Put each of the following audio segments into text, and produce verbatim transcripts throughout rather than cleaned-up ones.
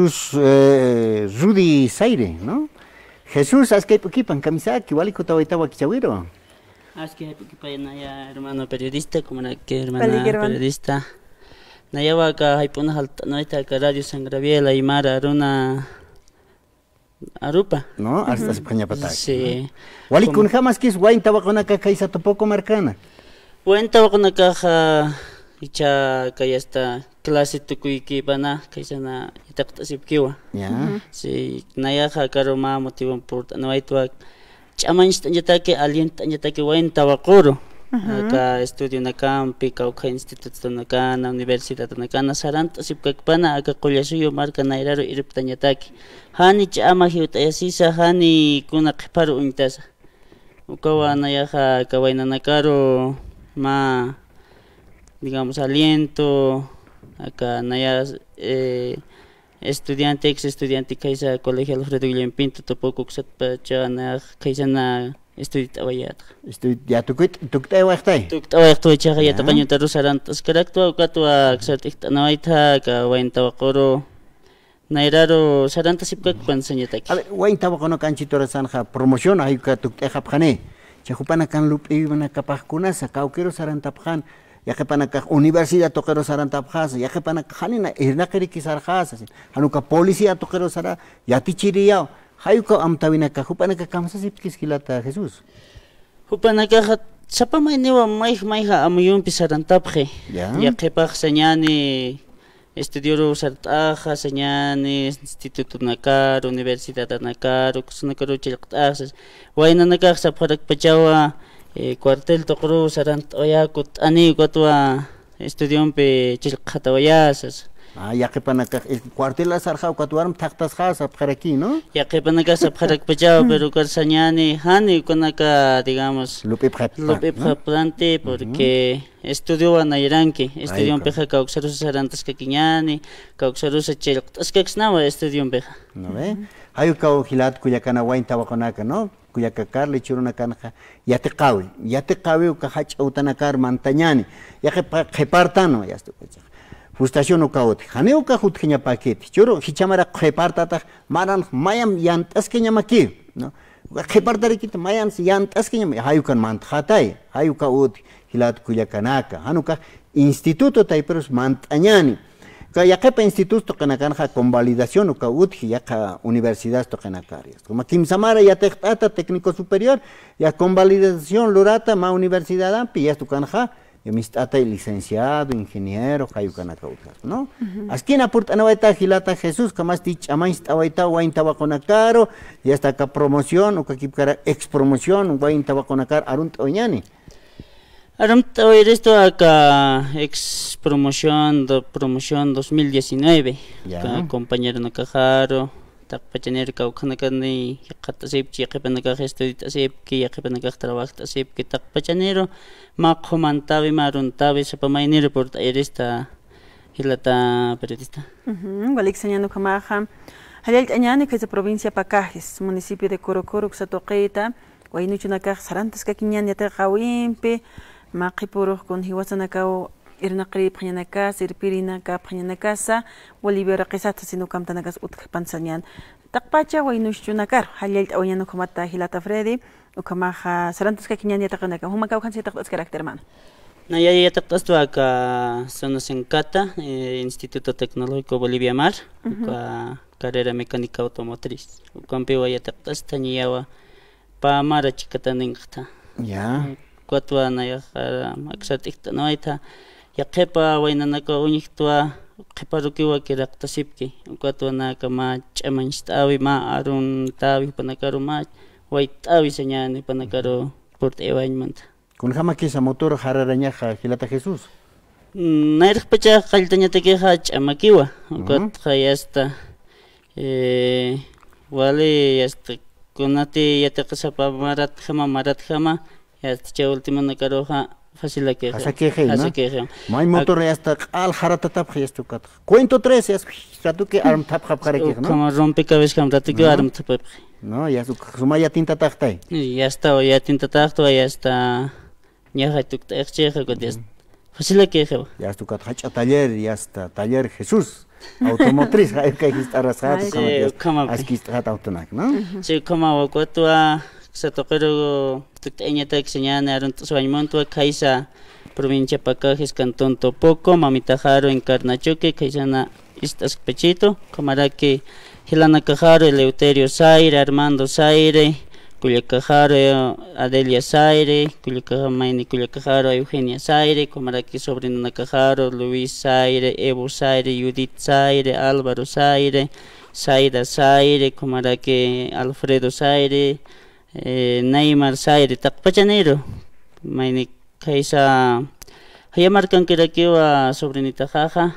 Jesús, eh, Rudy Zaire, ¿no? Jesús, aski jayp'ukipan, kamisaki, walik jutawayta wakichäwiru. Aski jayp'ukipay naya hermano periodista, comunaki hermana periodista. Nayawa aka jayp'una jalt'anwayta aka Radio San Gabriel Aymara aruna arupa. No, hasta se paña pata. Sí. Walik kunjamaskis wayn tawaqunaka kaysa Tupuku markana. Wayn tawaqunakaxa icha kayasta clase tukuykipana kaysana yatiqt'asipkiwa. Ya. Sí, nayaxa akaru mä motivon purt'anwaytwa. Ch'amañcht'añataki, alient'añataki wayn tawaquru. Aka estudionakampi, kawkha institutonakana, universidadunakana, sarant'asipkakpana, aka Qullasuyu marka nayraru irptañataki. Jani ch'ama jiwt'ayasisa, jani kuna qhiparu uñtasa. Ukawa nayaxa aka waynanakaru mä, digamos, aliento, aka naya, eh, estudiante, ex estudiante kaysa Colegio Alfredo Guillén Pinto Tupuku uksatpacha nax kaysana estudiat'awayätxa. Estudiat tukuy, tukt'awayxtay. Tukt'awayxtwa ichaxa yatiqañ utaru sarant'askaraktwa, ukatwa aksart'ijt'anawayta, aka wayn tawaquru nayraru sarantasipkakpan sañataki. A ver, wayn tawaqunaka anchhit urasanxa promoción, jay uka tukt'ayxapxani. Chay jupanakan lup'iwanakapax kunasa, kawkiru sarantapxan, yaqhipanakax universidad tuqiru sarantapxasa, yaqhipanakax janina irnaqiriki sarxasa, jan uka policía tuqiru sara yatichiriyaw, jay uka amtäwinaka, jupanaka kamsasipkis jilata Jesús. Jupanakaxa sapa mayniwa mayj mayja amuyumpi sarantapxi. Ya. Yaqhipax sañani, estudioru sart'axa, sañani institutonakar, universidadanakar, uksunakaru chillqt'axa, waynanakax sapxarakpachawa, eh, cuartel tuquru sarant'awayä kutt'ani, ukatwa estudiompi chillqxatawayä sasa. Ah, yaqhipanakax, eh, cuartel sarxa, ukatwa arm thaqtasxa sapxaraki, ¿no? Yaqhipanakax sapxarakpachawa, pero ukar sañani, jani ukanaka, digamos, lup'ipxapxanti, porque estudiowa nayranki, estudiompixa kawksarusa sarantaskakiñäni, kawksarusa chillqt'askaksnawa estudiompixa. ¿No ve? Jay ukaw jilat kullakana wayn tawaqunaka, ¿no? Kullaka Carla, jichhürunakanxa yatiqäwi, yatiqäwi uka jach'a utanakar mantañäni, yaqhipa qhipartanwa, yasta ukachax. Frustración uka utji, janiw uka utjañapäkiti, jichhüru jichhamarak qhipartatax, maran mayamp yant'askañamakiw, ¿no? Uka qhipartarikiti mayan yant'askañam, jay ukan mantxatay, jay uka utji, jilat kullakanaka, jan ukax instituto taypirus mant'añäni. Uka yaqhipa instituto tuqinakanxa convalidación uka utji, yaqha universidad tuqinakar. Como kimsa mara yatiqt'ata técnico superior, ya convalidación lurata mä universidadampi, yasta ukanxa, ya mist'atay licenciado, ingeniero, jay ukanaka utjata, ¿no? Askina purt'anawayta jilata Jesús, kamasti ch'amañcht'awayta wayn tawaqunakaru, yasta aka promoción, ukakipkara ex promoción, wayn tawaqunakar arunt'awayañäni. Arunt'awayiristu aka ex promoción, do-, promoción dos mil diecinueve. Ya. Aka compañeronakaxaru, taqpachanir kawkhanakani yaqhat'asipki, yaqhipanakax estudiat'asipki, yaqhipanakax trabajt'asipki, taqpachaniru mä qhumantäwi, mä aruntäwi, sapa mayniru purt'ayirista jilata periodista. Ujú, walik sañäni ukhamaxa. Jallallt'añäni khaysa provincia Pacajes, municipio de Corocoro uksa tuqita, waynuchunakax sarantaskakiñäni yatiqäwimpi, mä qhipürux kun jiwasanakaw irnaqiripxañanakasa, irpirinakapxañanakasa, Bolivia uraqisat sasin uka amtanakas utjpan sañäni. Taqpacha waynuchunakar, jallallt'awayañäni ukhamata jilata Freddy, ukhamaxa sarantaskakiñäni yatiqinaka, juma kawkhansa yatiqt'askarakta, hermano. Naya yatiqt'astu aka zona Sencata, eh, Instituto Tecnológico Bolivia Mar, ujú, uka carrera mecánica automotriz. Ukampiwa yatiqt'asta, niyawa pä mara chikataninqta. Ya. Ukatwa nayaxa aksart'ijt'anwayta, yaqhipa waynanakaw uñjtwa, qhiparukiw wakiraqtasipki, ukatwa naka mä ch'amañcht'äwi, mä aruntäwi, jupanakaru mä wayt'äwi sañäni, jupanakaru purt'ayawayañ mansa. Kunjamakisa motor jararañaxa jilata Jesús. Mm, nayraqpacha qalltañatakixa ch'amakiwa, ujú, ukatxa yasta, eh, wali yasta, kunati yatiqasapa maratjama, maratjama, yasta chay ultimonakaruxa facilakixi. Jasakixi, ¿no? Jasakixi. May motor yasta q'al jaratatapxi yasta ukatxa. Cuento tres, yasta ratuki armthapxapxarakix, ¿no? Ukhama rompecabezas jam ratuki armthapxi. No, yasta uk-, suma yatintataxtay. Yasta yatintataxtwa, yasta ñaxa tukt'ayxchixa, ukat yasta facilakixi. Yasta ukat jach'a taller, yasta taller Jesús. Automotriz, ja, kay jist'arasxat, ay, ukhama, sí, ukhama, askist'xat autonak, ¿no? Ujú. Sí, ukhama, ukatwa, aksa tuqiru tukt'ayañatak sañäni arunt'aswañ muntwa, khaysa provincia Pacajes, cantón Topoco, mamitaxaru Encarna Chuque, khaysana ist'askpachitu, ukhamaraki jilanakaxaru Eleuterio Zaire, Armando Zaire, kullakaxaru Adelia Zaire, kullakaxa mayni kullakaxaru Eugenia Zaire, ukhamaraki sobrinonakaxaru Luis Zaire, Evo Zaire, Judith Zaire, Álvaro Zaire, Zaida Zaire, ukhamaraki Alfredo Zaire, eh, Neymar Zaire, taqpachaniru, mayni khaysa, jaya markankirakiwa sobrinitaxaxa,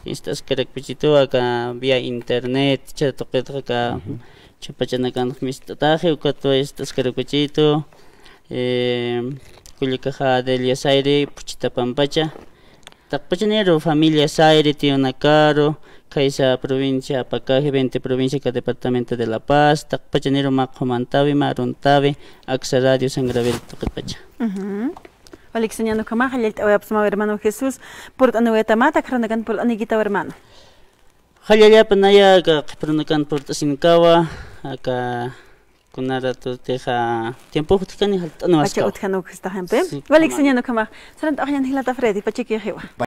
ist'askarakpachitu aka vía internet, chata tuqitxa aka, ujú, chhapachanakanx mist'ataxi, ukatwa ist'askarakpachitu, eh, kullakaxa Delia Zaire, Puchitapampacha, taqpachaniru familia Zaire, tionakaru, khaysa provincia Pacaje, veinte provincia, aka departamento de La Paz, taqpachaniru mä qhumantawi, mä aruntawi, aksa radio San Gabriel tuqitpacha. Ujú. Walik sañäni ukhamaxa, jallallt'awayapxsmawa hermano Jesús, purt'aniwayatama, aka aksarunakan purt'anikitawa hermano. Jallallapa naya, aka qhiparunakan purt'asinkawa, aka kuna ratutixa tiempo utjkani jalt'aniwaskawa. Pacha utjan ukstaxampi. Sí, walik sañäni ukhamaxa. Sarant'awayañ jilata Freddy, pachakixiwa.